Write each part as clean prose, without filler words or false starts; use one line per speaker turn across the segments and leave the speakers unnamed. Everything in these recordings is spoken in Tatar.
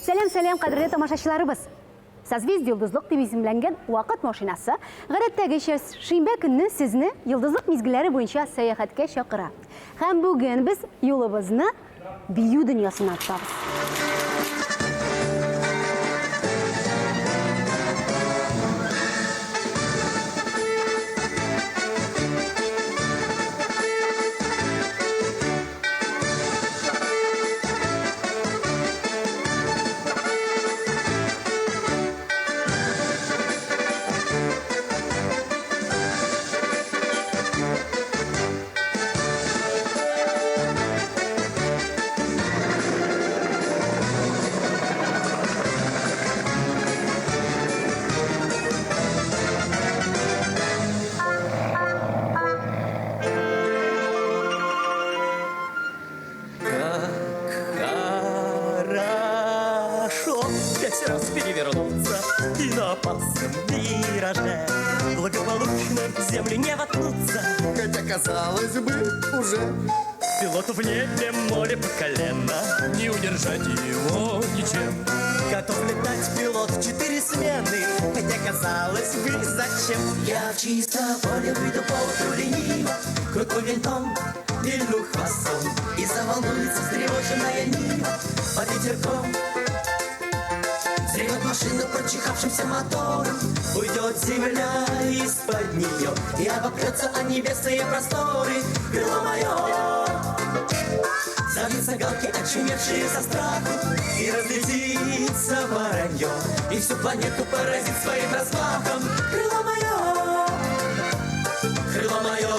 Сәлам, сәлам, кадерле тамашачыларыбыз! Созвездие Йолдызлык дип исемләнгән вакыт машинасы, гадәттәгечә, шимбә көнне сезне йолдызлык мизгелләре буенча сәяхәткә чакыра. Һәм бүген без юлыбызны бию дөньясына тотабыз.
Как хорошо пять раз перевернуться и на опасном вираже благополучно в землю не воткнуться.
Хотя, казалось бы, уже
Пилоту в небе море по колено,
не удержать его ничем.
Готов летать пилот в четыре смены, хотя, казалось бы, зачем? Я в чисто поле выйду поутру лениво, крутой винтом, вильну хвостом, и заволнуется встревоженная нива под ветерком. Взревет машина прочихавшимся мотором, уйдет земля из-под нее и обопрется о небесные просторы. Крыло мое! Забьются галки, очумевшие со страху, и разлетится воронье, и всю планету поразит своим размахом. Крыло мое! Крыло мое!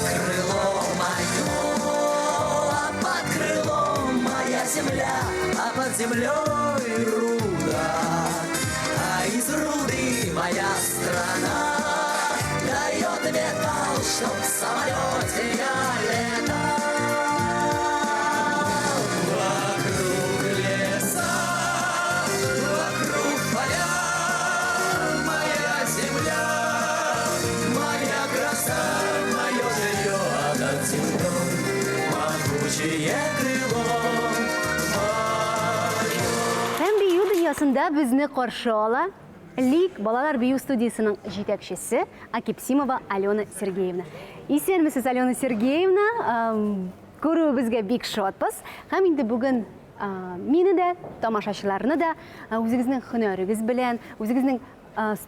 Крыло мое! А под крылом моя земля, а под землей руда, а из руды моя страна дает металл, чтоб в самолете я летал. Вокруг леса, вокруг поля, моя земля, моя краса, мое жилье, а над землей могучее крыло мое.
Һәм бию дөньясында безне каршы ала Лик балалар бию студиясенең җитәкчесе Акипсимова Алена Сергеевна. Исәнмесез, Алена Сергеевна. Күрүебезгә бик шатбыз. Һәм инде бүген мине дә, тамашачыларны да үзегезнең һөнәрегез белән, үзегезнең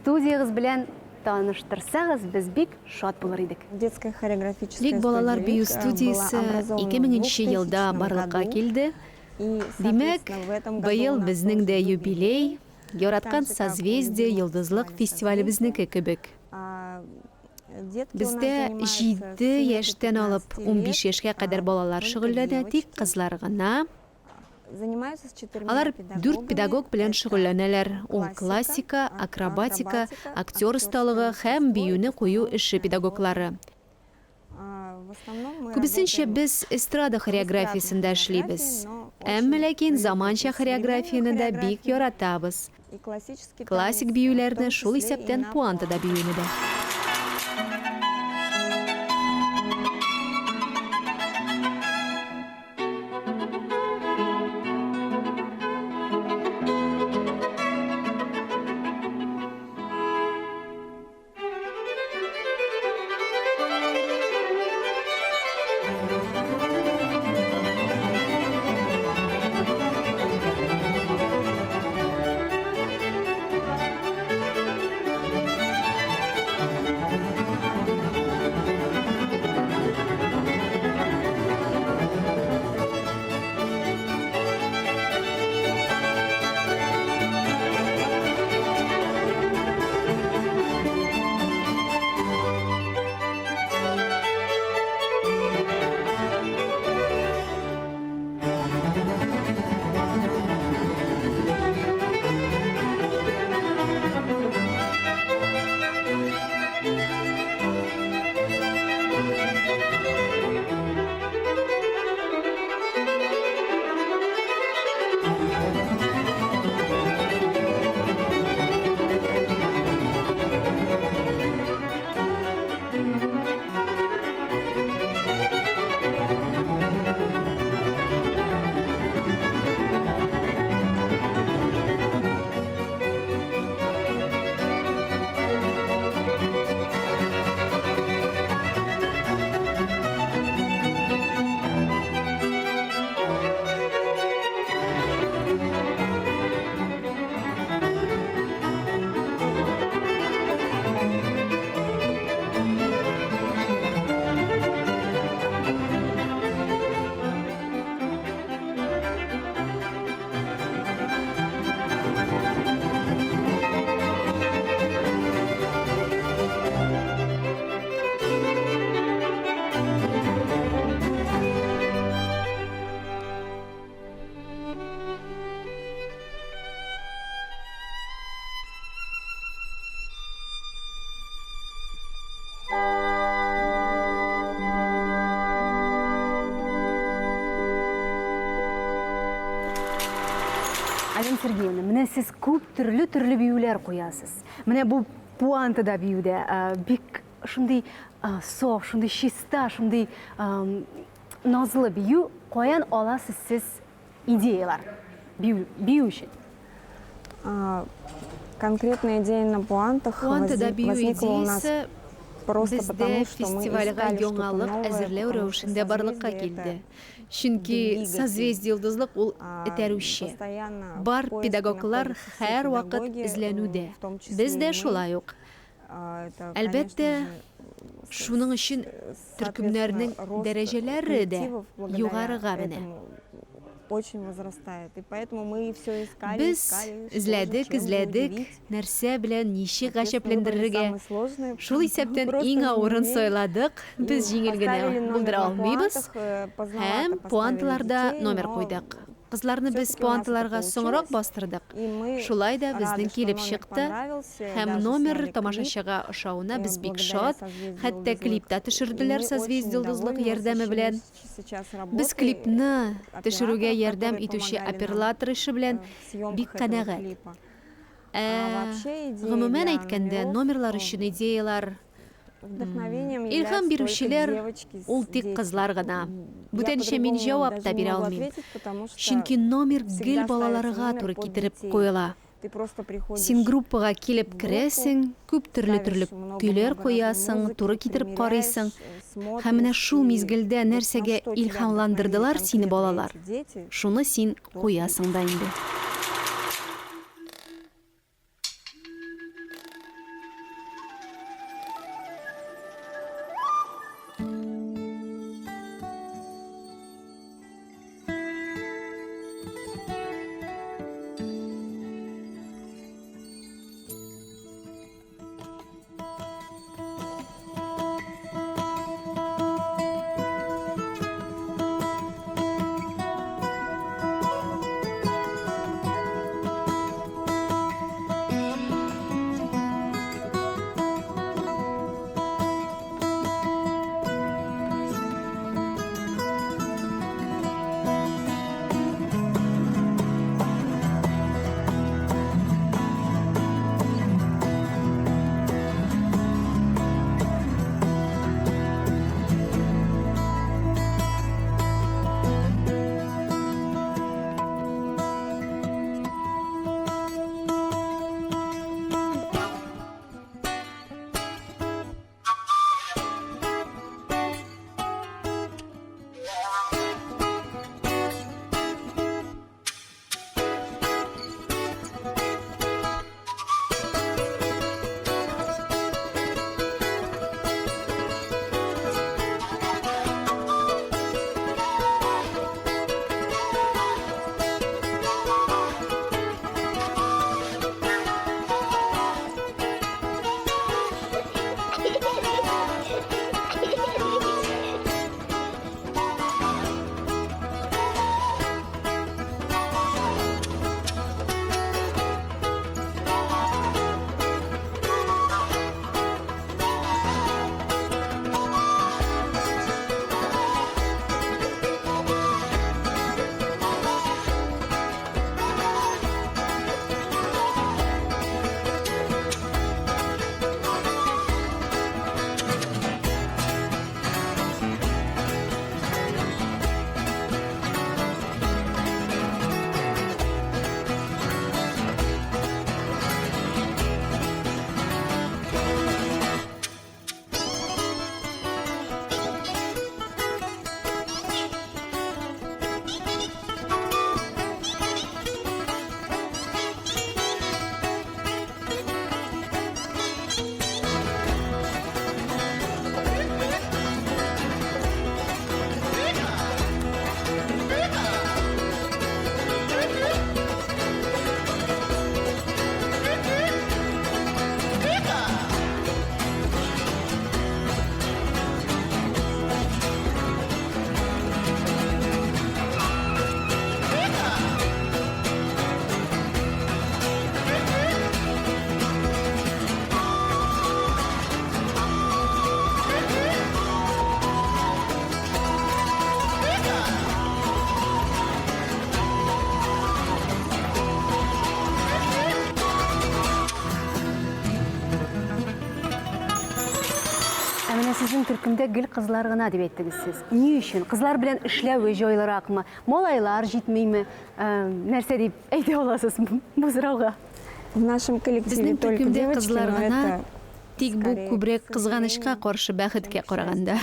студиягез белән таныштырсагыз, без бик шат булыр идек.
Детская хореографическая
Лик балалар
студия
бию
«Лик» была
студиясе
образована в
2000 нче
2000
елда барлыкка
году.
килде.
И,
Димәк,
соответственно, в этом году
быел
у нас
безнең
тоже
дә
юбилей.
юбилей, яраткан
Так же, как у
Созвездие
любимого
йолдызлык
фестиваля
фестивалебезнеке
«Созвездие».
кебек.
А, Детки у нас
Бездә
занимаются с
7
7 до
яшьтән алып
15
15
лет,
яшькә кадәр балалар
только
шөгыльләнә, тик
девочки.
кызлар гына.
Занимаются с четырьмя
Алар дүрт
педагогами.
педагог белән
Это
шөгыльләнәләр. Ул
классика,
классика, акробатика,
акробатика,
актер
актерское
осталыгы һәм
мастерство и
биюне кую эше
постановочная
педагоглары.
работа. В основном мы
Күбесенчә
работаем
без эстрада
в эстрадной
хореографиясендә
хореографии,
эшлибез.
но
Әмма
очень
ләкин
любим
заманча
и современную
хореографияне дә бик
хореографию,
яратабыз.
и классический
Классик
танец, в
биюләрне,
том
шул
числе и
исәптән
на
пуантада
пуанте.
биюне дә.
Алена Сергеевна, менә сез күп төрле-төрле биюләр куясыз. Менә бу пуантада биюдә бик шундый саф, шундый чиста, шундый назлы бию. Каян аласыз сез идеялар бию, бию өчен?
Конкретная идея на пуантах
Пуантада бию
возникла у нас
идеясе
просто
бездә
потому, что мы
фестивальгә
искали что-то
яңалык
новое,
әзерләү
потому что
рәвешендә барлыкка
«Созвездие»
килде.
это
Чөнки
двигатель.
Созвездие йолдызлык ул этәрүче.
Постоянно в
Бар
поиске
педагоглар
находятся все
һәрвакыт
педагоги,
эзләнүдә.
в том числе
Без
и
дә
мы.
шулай ук.
Это,
Әлбәттә,
конечно же,
шуның өчен төркемнәрнең
соответственно, рост
дәрәҗәләре дә
коллективов благодаря
югарыга менә.
этому очень возрастает. И поэтому мы все искали,
Без
искали, что же,
эзләдек,
чем же
эзләдек,
удивить.
нәрсә белән ничек
Соответственно, выбрали
гаҗәпләндерергә.
самый сложный,
Шул исәптән
просто
иң
не
авырын
умеем.
сайладык. Без
И
җиңел генә
поставили номер
булдыра
на
алмыйбыз.
пуантах, поздновато
Һәм
поставили
пуанталарда
детей,
номер
но
куйдык. Кызларны без
всё-таки у нас это
пуанталарга соңрак
получилось.
бастырдык.
И мы
Шулай да
рады,
безнең
что
килеп
номер
чыкты.
понравился,
Һәм
даже
номер
сняли клип.
тамашачыга ошавына без бик
Благодаря
шат.
«Созвездию
Хәтта
Йолдызлык».
клип та төшерделәр
И мы
Созвездие
очень
Йолдызлык
довольны,
ярдәме белән.
восхищены сейчас
Без
работой
клипны төшерүгә
операторов,
ярдәм
которые
итүче
помогали нам,
оператор эше белән
в съемках
бик
этого
канәгать.
клипа.
Ә,
А вообще идея
гомумән
для
әйткәндә,
номеров,
номерлар өчен идеялар
вдохновением
Илһам
являются только
бирүчеләр
девочки с
ул тик
дети.
кызлар гына.
Я
Бүтәнчә мин
по-другому
җавап
даже
та
не
бирә
могу
алмыйм.
ответить, потому что
Чөнки номер
всегда
гел
ставится
балаларга
номер
туры
под
китереп
детей.
куела.
Ты просто приходишь
Син группага килеп
в группу,
керәсең, күп төрле-төрле
ставишь много-много
көйләр
разной
куясың,
музыки,
туры китереп карыйсың.
примеряешь, смотришь,
Һәм менә шул
и
мизгелдә
вот на
нәрсәгә
что тебя
илһамландырдылар
вдохновили
сине
конкретно
балалар,
эти дети,
шуны син
то
куясың да инде.
Безнең төркемдә гел кызлар гына дип әйттегез сез. Ни өчен? Кызлар белән эшләве җайлыракмы? Малайлар җитмиме? Нәрсә дип әйтә аласыз бу сорауга?
В нашем коллективе
Безнең
только
төркемдә
девочки,
кызлар
но
гына,
это
тик бу
скорее,
күбрәк
к
кызганычка
сожалению,
каршы,
чем к
бәхеткә
счастью.
караганда.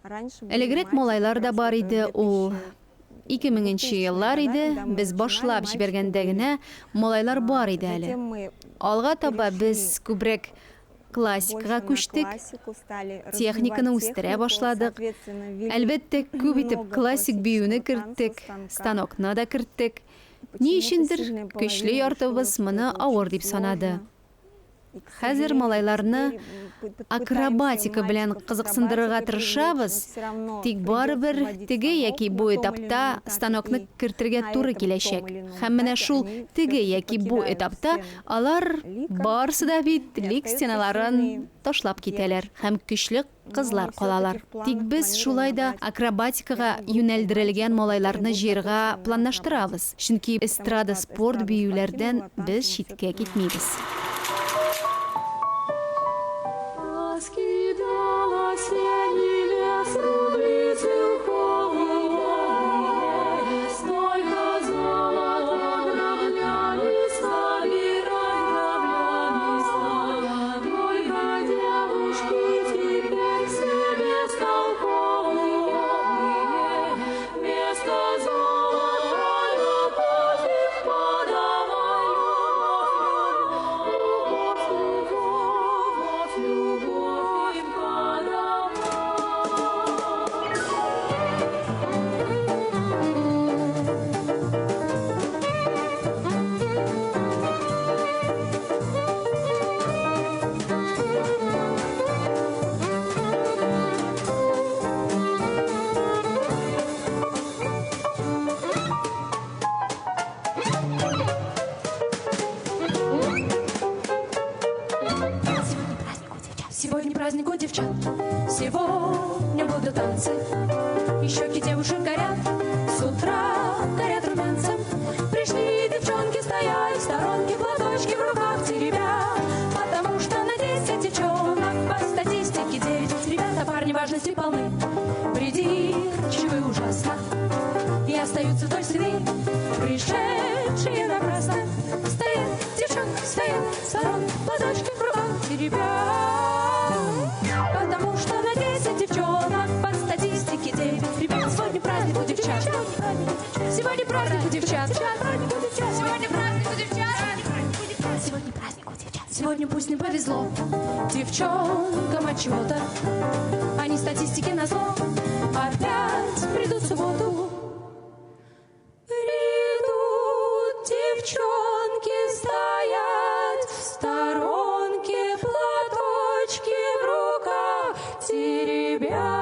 Раньше были
Элегрәк
мальчики,
малайлар
как
да
раз
бар
это
иде, ул 2000
2000-е
еллар
года,
иде,
когда мы
без
начинали,
башлап
мальчики
җибәргәндә
были.
генә малайлар бар иде әле.
Затем мы
Алга таба
перешли
без күбрәк классикага
больше на
күчтек,
классику, стали
техниканы
развивать
үстерә
технику,
башладык.
соответственно, ввели
Әлбәттә, күп итеп
много
классик биюне
классического танца,
керттек,
станка.
станокны да керттек. Ни
Почему-то
өчендер
сильная
көчле
половина решила,
яртыбыз
что
моны
это очень
авыр дип санады.
сложно. И, к
Хәзер
сожалению,
малайларны
теперь, пытаемся
акробатика белән
мальчиков
кызыксындырырга
акробатикой привлечь, но
тырышабыз,
всё равно
тик
придется
барыбер
вводить
теге
станок
яки
на
бу
том или
этапта
ином этапе,
станокны
и
кертергә
на
туры
этом том
киләчәк.
или ином
Һәм менә
этапе
шул
они
теге
всё-таки
яки бу
покидают
этапта
стену
алар
лика
барысы да бит
и
лик
остаются
стеналарын
сильные
ташлап китәләр
девочки.
һәм көчле
Но
кызлар
всё-таки
калалар.
в
Тик
планах
без
планируем
шулай да
набрать
акробатикага
прям группу
юнәлдерелгән
мальчиков, которые
малайларны
будут
җыярга
заточены на
планлаштырабыз.
акробатику.
Чөнки
Потому что
эстрада
от
спорт
эстрадно-спортивного
биюләрдән
танца
без
мы
читкә
всё-таки
китмибез.
Раскидала сени лес рублицы холодные, Столько золота граблями собирай, граблями стали. Только девушки теперь все бестолковые, Вместо золота любовь им подавай, любовь, любовь, любовь, любовь им подавай. Сегодня праздник у девчат, сегодня будут танцы. И щеки девушек горят, с утра горят румянцем. Пришли девчонки, стоят в сторонке, платочки в руках теребя. Потому что на 10 девчонок по статистике 9. Ребята, парни важности полны, придирчивы ужасно. И остаются вдоль стены, пришедшие напрасно. Стоят девчонки, стоят в сторонке, платочки в руках теребя. Потому что на 10 девчонок по статистике 9. Ребят, сегодня праздник у девчат. Сегодня праздник у девчат. Сегодня праздник у девчат. Сегодня праздник у девчат. Сегодня пусть не повезло девчонкам от чего-то. Они статистики назло опять придут в субботу. Придут девчонки стоять в сторонке, платочки в руках теребя.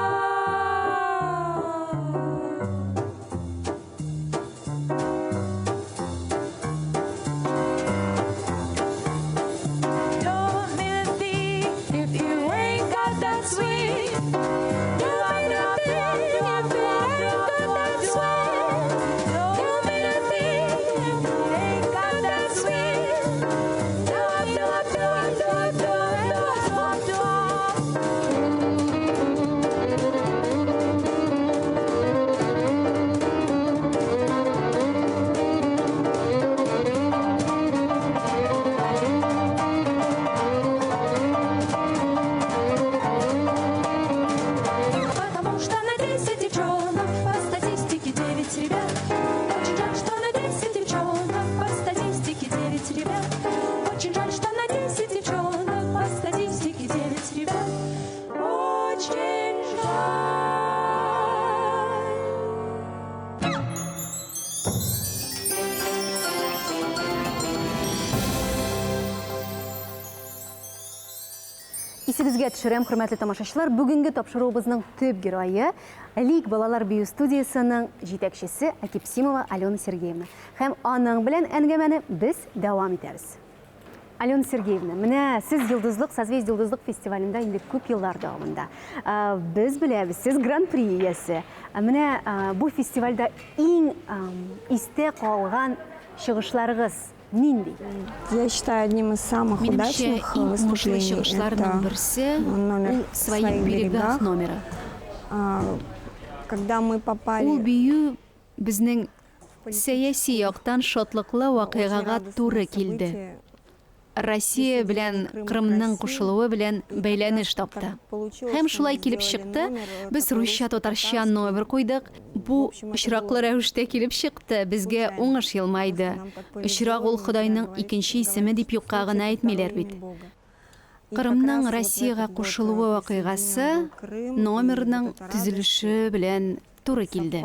Don't mean a thing if you ain't got that swing. Don't mean a thing if you ain't got that swing. Don't mean a thing if you ain't got that swing. Do up, do up, do up, do up, do up, do up, do up. Потому что на 10 девчонок по статистике 9 ребят. Очень жаль, что на 10 девчонок по статистике 9 ребят. Очень жаль, что на 10 девчонок по статистике 9 ребят. Очень жаль.
Исегезгә төшерәм, хөрмәтле тамашачылар, бүгенге тапшыруыбызның төп герое Лик балалар бию студиясенең җитәкчесе Акипсимова Алена Сергеевна. Һәм аның белән әңгәмәне без дәвам итәбез. Алена Сергеевна, менә сез Йолдызлык, Созвездие Йолдызлык фестивалендә инде күп еллар дәвамында. Без беләбез, сез гран-при иясе. Менә бу фестивальдә иң истә калган чыгышларыгыз нинди?
Я считаю, одним из самых
Минемчә,
удачных
иң уңышлы
выступлений
чыгышларның
это
берсе
номер
ул
«В
«Своих
своих
берегах»
берегах».
номеры.
Когда мы попали
Ул бию безнең
в
сәяси яктан шатлыклы
очень
вакыйгага
радостное
туры килде.
событие,
Россия белән Кырымның кушылуы белән бәйләнеш тапты. Һәм шулай килеп чыкты, без русча-татарча номер куйдык. Бу очраклы рәвештә килеп чыкты, безгә уңыш елмайды. Очрак ул Ходайның икенче исеме дип юкка гына әйтмиләр бит. Кырымның Россиягә кушылуы вакыйгасы номерның төзелеше белән туры килде.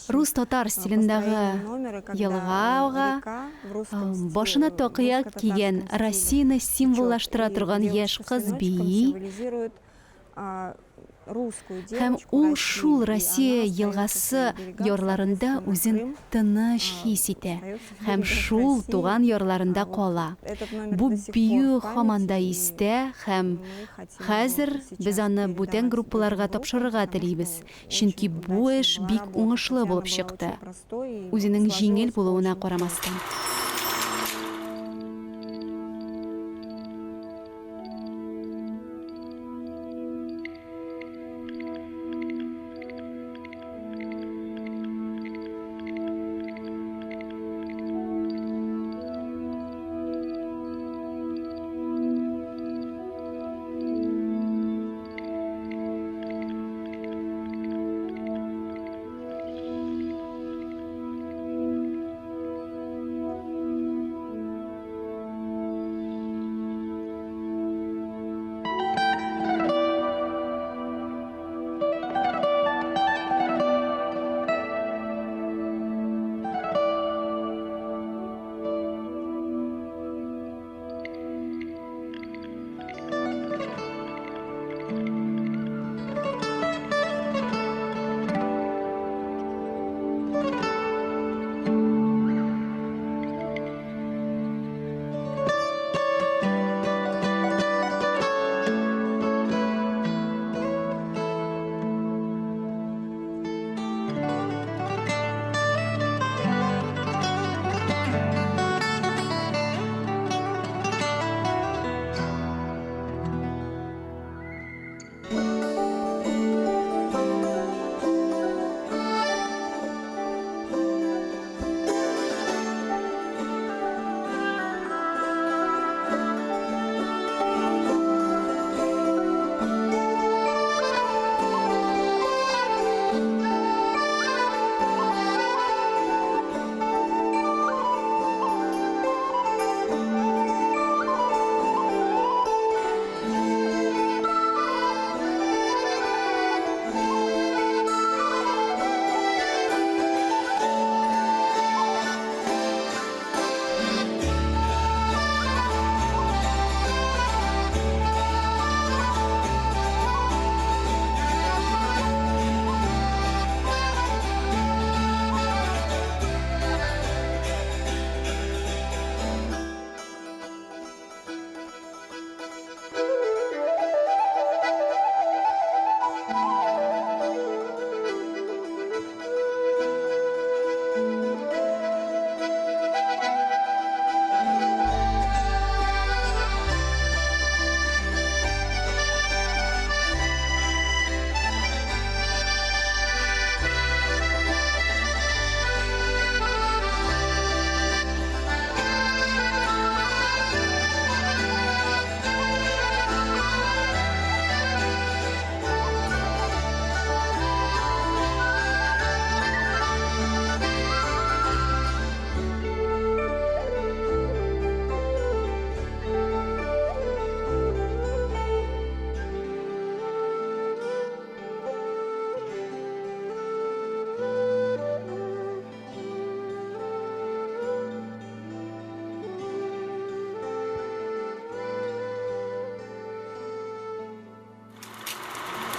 Рус-татар стилендагы елга ага, башына такыя кигән Россияне символлаштыра торган яшь кыз бии һәм ул шул Россия елгасы ярларында үзен тыныч хис итә һәм шул туган ярларында кала. Бу бию һаман да истә һәм хәзер без аны бүтән группаларга тапшырырга телибез, чөнки бу эш бик уңышлы булып чыкты, үзенең җиңел булуына карамастан.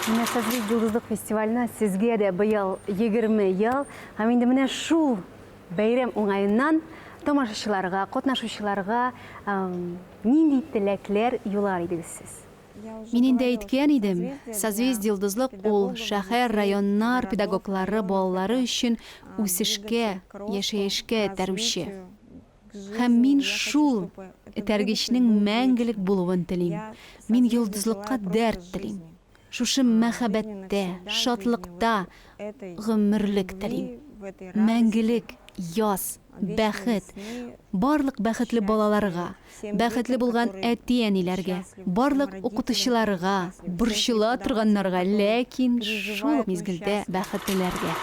Менә Созвездие Йолдызлык фестиваленә сезгә дә быел 20 ел. Һәм инде менә шул бәйрәм уңаеннан тамашачыларга, катнашучыларга нинди теләкләр юлар идегез сез?
Мин инде әйткән идем, Созвездие Йолдызлык ул шәһәр, районнар педагоглары балалары өчен үсешкә, яшәешкә этәрүче. Һәм мин шул этәргечнең мәңгелек булуын телим. Мин йолдызлыкка дәрт телим. Шушы мәхәббәттә, шатлыкта гомерлек телим. Мәңгелек яз, бәхет, барлык бәхетле балаларга, бәхетле булган әти-әниләргә, барлык укытучыларга, борчыла торганнарга, ләкин шул ук мизгелдә бәхетлеләргә.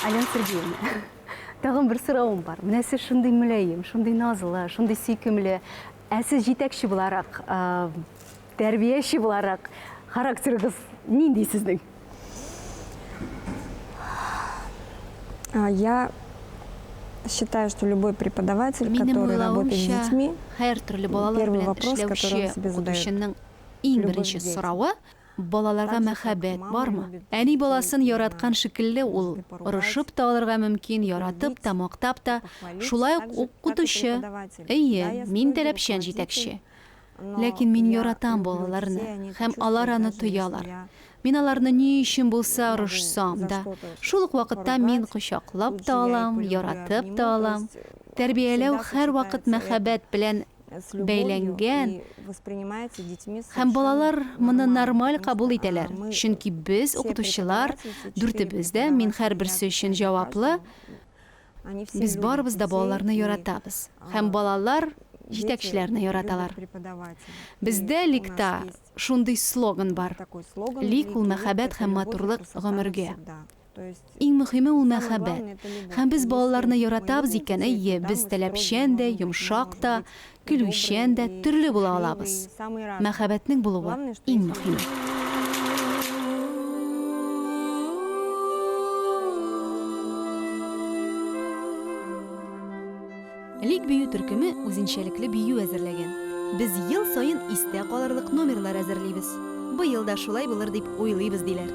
Алена Сергеевна, тагын бер соравым бар. Менә сез шундый мөлаем, шундый назлы, шундый сөйкемле. Ә сез җитәкче буларак, тәрбияче буларак, характерыгыз нинди сезнең?
Я считаю, что любой преподаватель,
Минем
который работает с
уйлавымча,
детьми,
һәртөрле балалар
первый
белән
вопрос, который он
эшләүче
себе задает,
укытучының иң
любовь
беренче
к детям.
соравы, балаларга
Так же, как
мәхәббәт
мама
бармы?
любит
Әни
детей,
баласын
и
яраткан
она
шикелле,
может
ул
и поругать,
орышып та алырга мөмкин,
и
яратып
полюбить,
та, мактап
и
та.
похвалить,
Шулай ук
так же, как и
укытучы.
преподаватель. Да,
Әйе,
я
мин
строгий
таләпчән
руководитель,
җитәкче.
но
Ләкин мин
я
яратам
люблю детей,
балаларны,
они это
һәм алар
чувствуют,
аны
даже если
тоялар.
я
Мин аларны ни өчен булса
могу
орышсам
за
да,
что-то
шул ук вакытта мин
поругать,
кочаклап
тут
та
же я и
алам,
полюблю, и
яратып
обниму.
та
То
алам.
есть
Тәрбияләү
всегда
һәрвакыт
сочетается это
мәхәббәт белән
с любовью
бәйләнгән
и воспринимается детьми
һәм
совершенно
балалар моны
нормально,
нормаль
потому
кабул
что,
итәләр.
мы
Чөнки без,
все
укытучылар,
преподаватели, все четыре
дүртебез дә, мин
преподавателя, я
һәрберсе өчен
отвечаю за
җаваплы,
каждого. Они все
без
любят
барыбыз да
детей
балаларны
и,
яратабыз. Һәм
а,
балалар
дети
җитәкчеләрне
любят
яраталар.
преподавателей. И
Бездә
у нас
Ликта
есть
шундый слоган бар.
такой слоган в
Лик ул
Лике: «Лик —
мәхәббәт
это
һәм
любовь и
матурлык
красота
гомергә.
навсегда». То есть
Иң мөһиме ул
самое
мәхәббәт.
главное — это любовь.
Һәм без
И
балаларны
если мы
яратабыз
любим
икән,
детей,
әйе,
то да,
без
мы строгие
таләпчән дә,
можем быть, мы
йомшак
можем
та,
быть и добрые,
көлүчән дә,
и
төрле була
шутливые,
алабыз.
и самые разные.
Мәхәббәтнең булуы
Главное, что
иң
есть
мөһиме.
любовь.
Лик бию төркеме үзенчәлекле бию әзерләгән. Без ел саен истә калырлык номерлар әзерлибез. Быел да шулай булыр дип уйлыйбыз, диләр.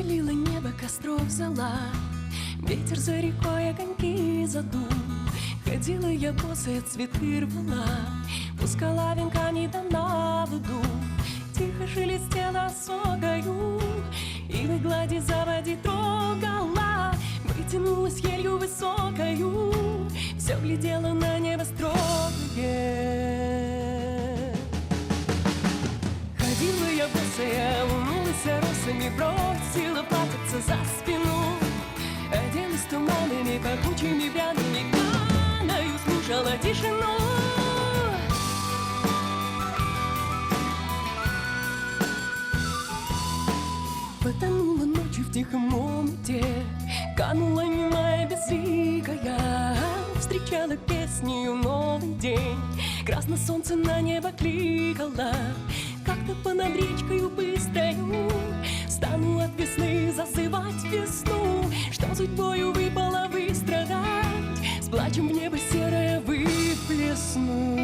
Накалила небо костров зола, Ветер за рекой огоньки задул. Ходила я босая, цветы рвала, Пускала венками да на воду. Тихо шелестела сокою, И в глади заводи трогала. Вытянулась елью высокою, Все глядела на небо строгое. Ходила я босая, умылась росами, бросила платьице за спину. Оделась туманами, пахучими, пряными, каною слушала тишину. Потонула ночью в тихом омуте, Канула немая безликая, Встречала песнею новый день, Красно солнце на небо кликало. Как-то понад речкою быстрою Стану от весны зазывать весну, Что судьбою выпало выстрадать, С плачем в небо серое выплесну.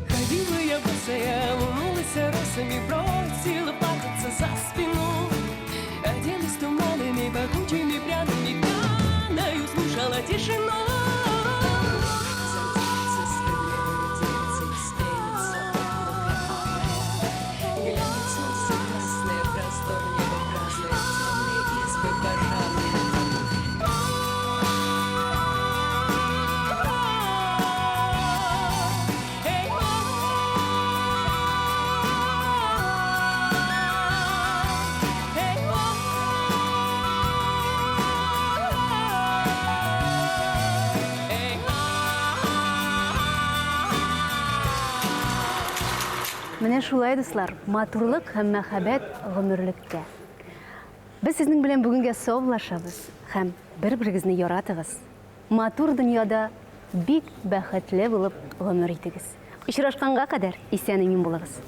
Ходила я босая, умылась росами, бросила платьице за спину. Оделась туманами, пахучими, пряными, каною слушала тишину.
Глянет солнце красное, простор небо праздное, темные избы пожарные.
Эй, эй,
Менә шулай, дуслар, матурлык һәм мәхәббәт гомерлеккә. Без сезнең белән бүгенгә саубуллашабыз һәм бер-берегезне яратыгыз. Матур дөньяда бик бәхетле булып гомер итегез. Очрашканга кадәр исән-имин булыгыз.